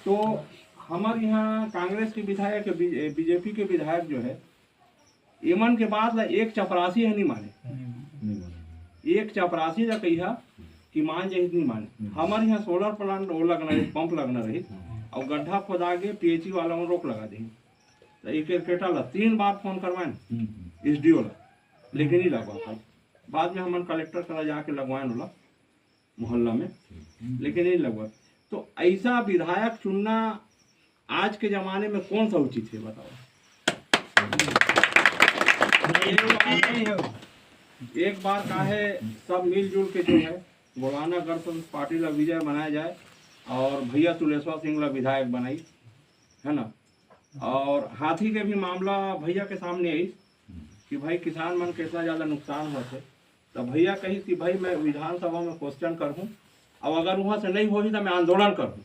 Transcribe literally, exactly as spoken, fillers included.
तो हमर यहाँ कांग्रेस के विधायक, बीजेपी के विधायक जो है, एमन के बात ला एक चपरासी ह नहीं माने। एक चपरासी ला कहिहा कि मान जाही, नहीं माने। हमर यहाँ सोलर प्लांट वो लगना रही, पंप लगना रही, और गड्ढा खोदा के पीएचई वाला मन रोक लगा दे। तो एक क्रेटा ला तीन बार फोन करवाएन एसडीओ ला, लेकिन नहीं लगवा पाए। बाद में हमन कलेक्टर करा जाके लगवाएन ओला मोहल्ला में, लेकिन नहीं लगवा। तो ऐसा विधायक चुनना आज के जमाने में कौन सा उचित है, बताओ? एक बार, एक बार का है, सब मिलजुल के जो है गोलाना गणतंत्र पार्टी ला विजय बनाया जाए और भैया तुलेश्वर सिंह ला विधायक बनाई, है ना? और हाथी के भी मामला भैया के सामने आई कि भाई किसान मन के इतना ज्यादा नुकसान होथे, तो भैया कही कि भाई मैं विधानसभा में क्वेश्चन करहूँ, और अगर वहाँ से नहीं होही तो मैं आंदोलन करहूँ।